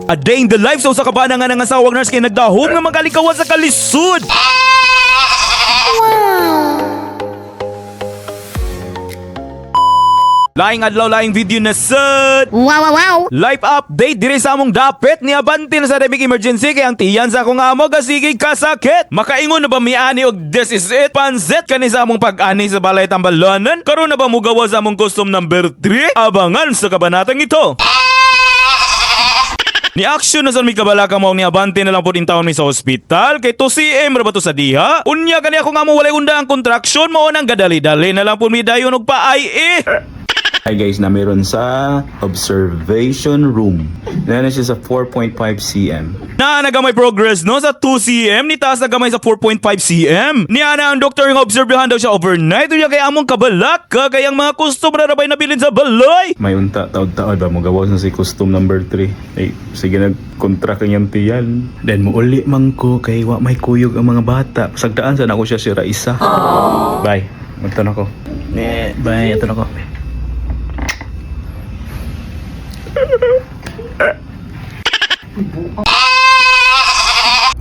A day in the life sa usa ka bana nga nangasawag nurse kay nagdahom nga makalikawan sa kalisod. Laing adlaw, laing video na sad. Wow. Life update dire sa among dapit ni abante na sa Remig emergency kay ang tiyan sa akong amo gasigi kasakit. Makaingon na ba mi ani og this is it pansit kani sa among pag-ani sa balay tambalanan? Karon na ba mugawa sa among custom number 3? Abangan sa kabanatang ito. Ni action na sa mi kabalaka mao ni abante na lang pud in taon mi sa ospital kay 2 cm ra ba to sa diha. Unya kani ako nga mo walay unda ang contraction mao nang gadali-dali na lang pud mi dayon og pa-IE. Hi guys, na meron sa observation room. Na siya sa 4.5 cm. Na nagamay progress no sa 2 cm ni taas na gamay sa 4.5 cm. Niya na ang doktor nga obserbahan daw siya overnight unya kay among kabalak ka kay ang mga customer ra bay nabilin sa balay. May unta taod-taod ba mo gawas na si custom number 3. Ay, sige nag-contract ang iyang tiyan. Then muuli man ko kay wa may kuyog ang mga bata. Sagdaan sa nako siya si Raisa. Bye. Magtan ako. Eh, bye, ato na ko.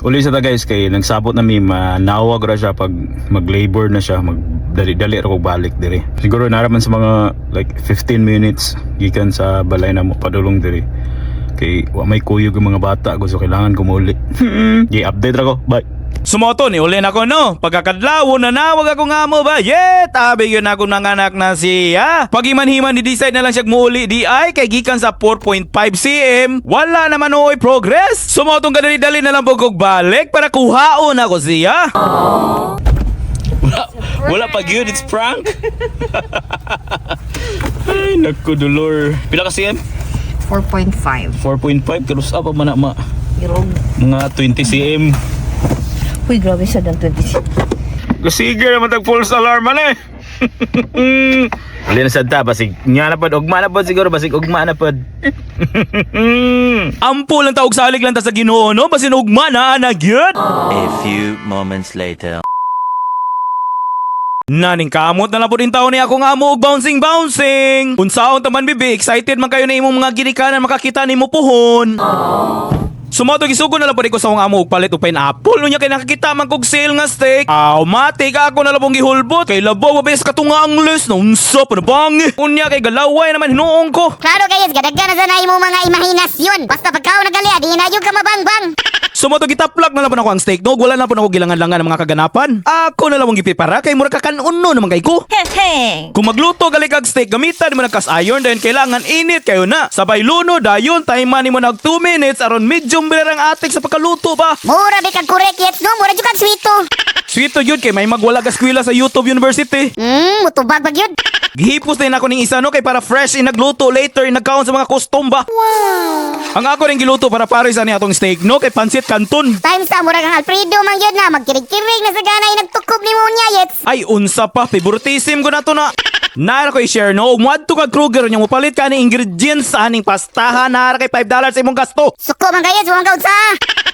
Uli sa ta guys kay nagsabot na mi manawag ra siya pag mag-labor na siya, magdali-dali ra ko balik diri. Siguro naraman sa mga like 15 minutes gikan sa balay na mo padulong diri. Kay wa may kuyog ang mga bata ko so kailangan ko muuli. Gi-update ra ko. Bye. Sumoto ni uli na ko no. Pagkakadlaw na nawag ako nga mo ba? Yeah, tabi yun ako ng anak na siya. Pagimanhiman ni decide na lang siya muuli di ay kay gikan sa 4.5 cm. Wala naman oy progress. Sumotong kadali-dali na lang pug balik para kuhaon ako siya. Wala, wala pa gyud, it's prank. Ay naku dolor. Pila ka cm? 4.5. 4.5 karos pa man na ma. Irog. Mga 20 cm. Uy, grabe sa dan 26. Sige naman tag false alarm man eh. Wala na sad ta basig nga na pod ugma na pod siguro basig ugma na pod. Ampo lang taog salig lang ta sa Ginoo no basin ugma na ana gyud. A few moments later. Naning kamot na lang po din taon ni ako nga mo og bouncing bouncing. Unsaon ta man bibi, excited man kayo na imong mga ginikanan makakita nimo puhon. Sumoto gisugo na lang po ko sa akong amo og palit og pineapple. Unya kay nakakita man kog sale nga steak. Automatic ako na lang pong gihulbot. Kay labaw mabes katunga ang list na unsa pa na bang. Unya kay galaway naman hinuong ko. Klaro guys, gadaghan na sana imong mga imahinasyon. Basta pagkaon nagali, di na yun ka mabangbang. Sumoto gitaplak na lang po ako ang steak no. Wala na po ako gilangan-langan ng mga kaganapan. Ako na lang pong gipipara kay mura kakanuno naman kay ko. Kung magluto gali kag steak, gamitan mo ng cast iron dahil kailangan init kayo na. Sabay luno dayon time mo nag 2 minutes aron medium rare ang atik sa pagkaluto ba. Mura be kag korek yet no, mura jud kag sweeto. Sweet to yun kay may magwala ka eskwela sa YouTube University. Mutubag bag yun. Gihipos din ako ning isa no kay para fresh in nagluto later in nagkaon sa mga custom ba. Ang ako rin giluto para pares ani atong steak no kay pansit canton. Times sa mura kang Alfredo man yun na magkirig-kirig na sa ganay nagtukob ni mo niya yet. Ay unsa pa favoritism ko na to na. Nara ko i-share no, ug moadto kag Kruger nya mopalit ka ni ingredients sa aning pastahan nara kay $5 sa imong gasto. Suko man guys, wang kaud sa.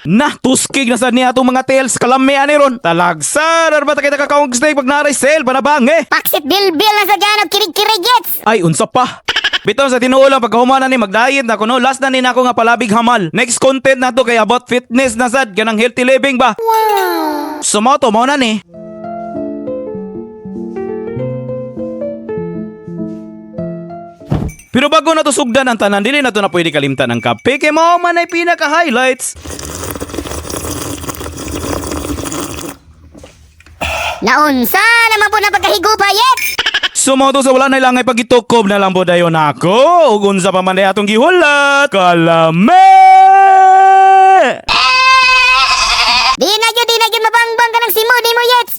Na, tuskig na sad niya atong mga tails kalami ani ron. Talagsa, ba ta kita kakaong steak pag naray sale panabang eh. Paksit bilbil na sa ganay kirig-kirig yet. Ay, unsa pa. Bitaw sa tinuo lang pagkahuman na ni magdiet na kuno last na ni nako nga palabig hamal. Next content na to kay about fitness na sad kanang healthy living ba. Wow. Sumoto mo na ni. Pero bago na to sugdan ang tanan dili na to na pwede kalimtan ang kape kay mao man ay pinaka highlights. Naunsa naman po na pagkahigupa yet. Sumoto sa wala na langay pagitukob na lang po dayon ako. Ug unsa pa man day atong gihulat. Kalame! Di na yun mabangbang ka ng simo di mo yet.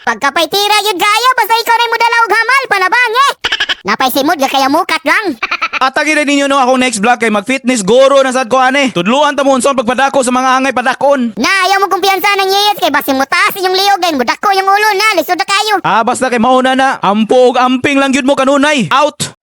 Pagkapay tira yun kayo, basta ikaw na mo dala og hamal panabang eh. Napay simod ga kaya mukat lang. Atagi rin ninyo no akong next vlog kay mag-fitness guru na sad ko ane. Tudluan ta mo unsa ang pagpadako sa mga angay padakon. Na ayaw mo kumpiyansa ng yeyes kay basin mo taas inyong liog gayon mo dako yung ulo na lisod na kayo. Ah, basta kay mauna na. Ampo og amping lang gyud mo kanunay. Out.